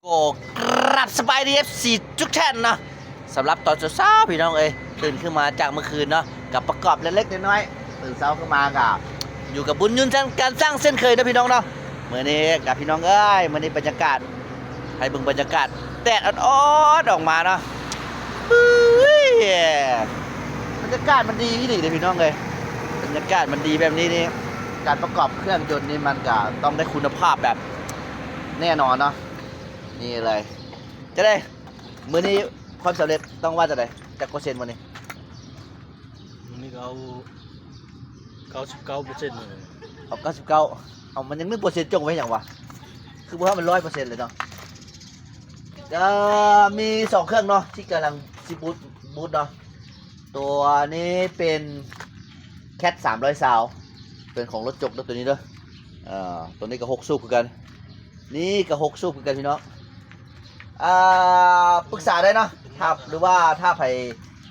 ກໍກາບສະບາຍດີ ເອັຟຊີ ທຸກທ່ານເນາະ. ສຳລັບຕອນເຊົ້າໆ ພີ່ນ້ອງເອີຍ ຕື່ນຂຶ້ນມາຈາກມື້ຄືນເນາະ ກໍປະກອບເລັກໆນ້ອຍໆ. ຕື່ນເຊົ້າຂຶ້ນມາກໍຢູ່ກັບບຸນຍືນການສ້າງເຊັ່ນເຄີຍເນາະ ພີ່ນ້ອງເນາະ. ມື້ນີ້ກໍ ພີ່ນ້ອງເອີຍ ມື້ນີ້ບັນຍາກາດ ໃຫ້ເບິ່ງບັນຍາກາດ ແດດອອດໆອອກມາເນາະ. ເຮີ້ຍ ບັນຍາກາດມັນດີອີ່ຫຼີເດ້ ພີ່ນ້ອງເອີຍ. ບັນຍາກາດມັນດີແບບນີ້ນີ້ ການປະກອບເຄື່ອງຍົນນີ້ ມັນກໍຕ້ອງໄດ້ຄຸນນະພາບແບບແນ່ນອນເນາະ. ນີ້ເລີຍ ຈັ່ງໃດ? ມື້ນີ້ຄວາມສຳເລັດຕ້ອງວ່າຈັ່ງໃດ? ຈັກເປີເຊັນມື້ນີ້? ມື້ນີ້ກໍເອົາເກົ້າສິບເກົ້າເປີເຊັນ. ເອົາເກົ້າສິບເກົ້າ. ເອົາ ມັນຍັງໜຶ່ງເປີເຊັນ ຈົ່ງໄວ້ຫຍັງວະ? ຄືບໍ່ໃຫ້ມັນຮ້ອຍເປີເຊັນເລີຍເນາະ. ກໍມີສອງເຄື່ອງເນາະ ທີ່ກຳລັງຊິບູດ ບູດເນາະ. ຕົວນີ້ເປັນແຄັດສາມຮ້ອຍຊາວ ເປັນຂອງລົດຈົກເດີ ຕົວນີ້ເດີ. ເອີ ຕົວນີ້ກໍຫົກສູບຄືກັນ. ນີ້ກໍຫົກສູບຄືກັນ ພີ່ນ້ອງ. ອ່າ ປຶກສາໄດ້ເນາະ ຖ້າ ຫຼືວ່າຖ້າໃຜ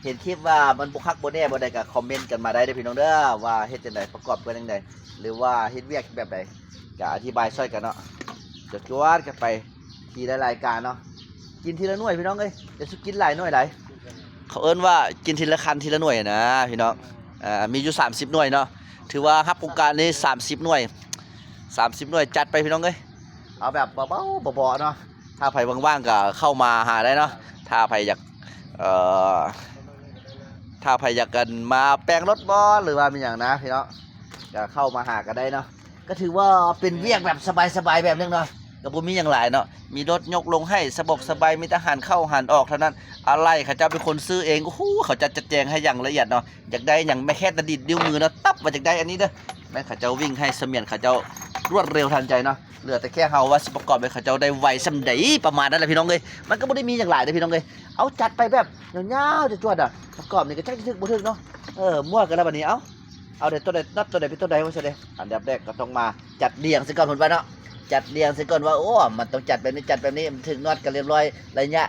ເຫັນຄລິບວ່າມັນບໍ່ຄັກບໍ່ແນ່ບໍ່ໃດ ກໍຄອມເມັນກັນມາໄດ້ເດີ ພີ່ນ້ອງເດີ ວ່າເຮັດຈັ່ງໃດ ປະກອບກັນຈັ່ງໃດ ຫຼືວ່າເຮັດວຽກແບບໃດ ກໍອະທິບາຍຊ່ອຍກັນເນາະ. ຈະຈວດກັນໄປ ທີລະລາຍການເນາະ. ກິນທີລະໜ່ວຍ ພີ່ນ້ອງເອີຍ ຢ່າສຸກິນຫຼາຍໜ່ວຍຫຼາຍ. ເຂົາເອີ້ນວ່າກິນທີລະຄັນທີລະໜ່ວຍນະ ພີ່ນ້ອງ. ອ່າ ມີຢູ່ສາມສິບໜ່ວຍເນາະ ຖືວ່າຮັບໂຄງການນີ້ສາມສິບໜ່ວຍ ສາມສິບໜ່ວຍ ຈັດໄປ ພີ່ນ້ອງເອີຍ. ເອົາແບບເບົາໆ ເບາະໆເນາະ. ຖ້າໃຜວ່າງໆ ກໍເຂົ້າມາຫາໄດ້ເນາະ. ຖ້າໃຜຢາກ ເອີ ຖ້າໃຜຢາກກັນມາແປງລົດບໍ ຫຼືວ່າມີຫຍັງນະ ພີ່ນ້ອງ ກໍເຂົ້າມາຫາກັນໄດ້ເນາະ. ກໍຖືວ່າເປັນວຽກແບບສະບາຍໆແບບໜຶ່ງເນາະ ກໍບໍ່ມີຫຍັງຫຼາຍເນາະ. ມີລົດຍົກລົງໃຫ້ສະບົກສະບາຍ ມີແຕ່ຫັນເຂົ້າຫັນອອກເທົ່ານັ້ນ. ອາໄຫຼ່ເຂົາເຈົ້າເປັນຄົນຊື້ເອງ. ໂອ້ໂຫ ເຂົາຈັດ ຈັດແຈງໃຫ້ຢ່າງລະອຽດເນາະ. ຢາກໄດ້ຫຍັງ ແມ່ແຄ່ນຕະດີດນິ້ວມືເນາະ ຕັບວ່າຢາກໄດ້ອັນນີ້ເດີ. ແມ່ນເຂົາເຈົ້າວິ່ງໃຫ້ສະໝຽນເຂົາເຈົ້າລວດເລັວທັນໃຈເນາະ. ເຫຼືອແຕ່ແຄ່ເຮົາວ່າຊິປະກອບໃຫ້ເຂົາເຈົ້າໄດ້ໄວສ່ຳໃດ ປະມານນັ້ນແຫຼະ ພີ່ນ້ອງເອີຍ. ມັນກໍບໍ່ໄດ້ມີຫຍັງຫຼາຍເດີ ພີ່ນ້ອງເອີຍ. ເອົາ ຈັດໄປແບບຍາວໆ ຈວດໆ ອະ ປະກອບນີ້ກໍຈັກຊິຖືກບໍ່ຖືກເນາະ. ເອີ ໝວດກັນແລ້ວບັດນີ້ ເອົາ ເອົາແຕ່ຕົວໃດ ນັດຕົວໃດເປັນຕົວໃດວ່າຊັ້ນເດ. ອັນດັບແລກກໍຕ້ອງມາຈັດລຽງຊະກ່ອນ ເພິ່ນວ່າເນາະ. ຈັດລຽງຊະກ່ອນວ່າ ໂອ້ ມັນຕ້ອງຈັດແບບນີ້ ຈັດແບບນີ້ ມັນຖືກນັດກັນລຽບຮ້ອຍໄລຍະ.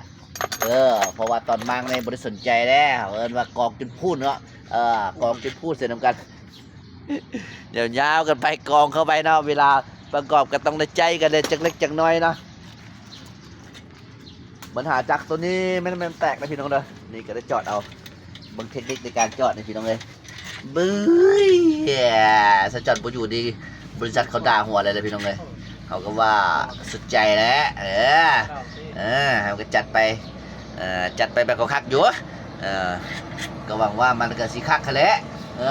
ເອີ ເພາະວ່າຕອນມາງນີ້ບໍ່ໄດ້ສົນໃຈແລ້ວ ເອີ້ນວ່າກອງຈົນພຸ້ນເນາະ. ເອີ ກອງຈົນພຸ້ນໃສ່ນຳກັນ ຍາວໆກັນໄປ ກອງເຂົ້າໄປເນາະ. ເວລາປະກອບກໍຕ້ອງໄດ້ໃຈກັນເດ້ ຈັກເລັກຈັກນ້ອຍເນາະ. ບັນຫາຈັກຕົວນີ້ແມ່ນ ແມ່ນແຕກນະ ພີ່ນ້ອງເດີ. ນີ້ກໍໄດ້ຈອດເອົາ ເບິ່ງເທັກນິກໃນການຈອດນີ້ ພີ່ນ້ອງເອີຍ. ບຶ້ຍ ສະຈອນບໍ່ຢູ່ດີ ບໍລິສັດເຂົາດ່າຫົວເລີຍແຫຼະ ພີ່ນ້ອງເອີຍ. ເຮົາກໍວ່າສຸດໃຈແຫຼະ ເອີ ເອີ ເຮົາກໍຈັດໄປ ເອີ ຈັດໄປແບບກໍຄັກຢູ່. ເອີ ກໍຫວັງວ່າມັນກໍຊິຄັກຫັ້ນແຫຼະ ເອີ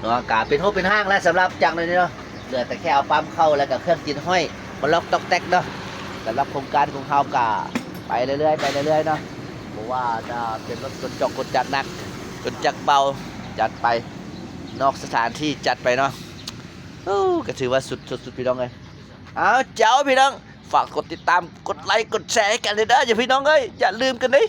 ເນາະ. ກະເປັນຮູບເປັນຮ່າງແລ້ວ ສຳລັບຈັກໜ້ອຍນີ້ເນາະ. ເຫຼືອແຕ່ແຄ່ເອົາປ້ຳເຂົ້າ ແລ້ວກໍເຄື່ອງຕີນຫ້ອຍມາລັອກຕອກແຕັກເນາະ. ສຳລັບໂຄງການຂອງເຮົາກະໄປເລື້ອຍໆ ໄປເລື້ອຍໆເນາະ. ບໍ່ວ່າຈະເປັນລົດຂົນຈອກ ຂົນຈັກໜັກ ຂົນຈັກເບົາ ຈັດໄປ ນອກສະຖານທີ່ຈັດໄປເນາະ. ໂອ້ ກໍຖືວ່າສຸດ ສຸດ ສຸດ ພີ່ນ້ອງເອີຍ. ເອົາ ເຈົ້າ ພີ່ນ້ອງ ຝາກກົດຕິດຕາມ ກົດໄລ ກົດແຊໃຫ້ກັນເດີ ເດີ ພີ່ນ້ອງເອີຍ ຢ່າລືມກັນເດ້.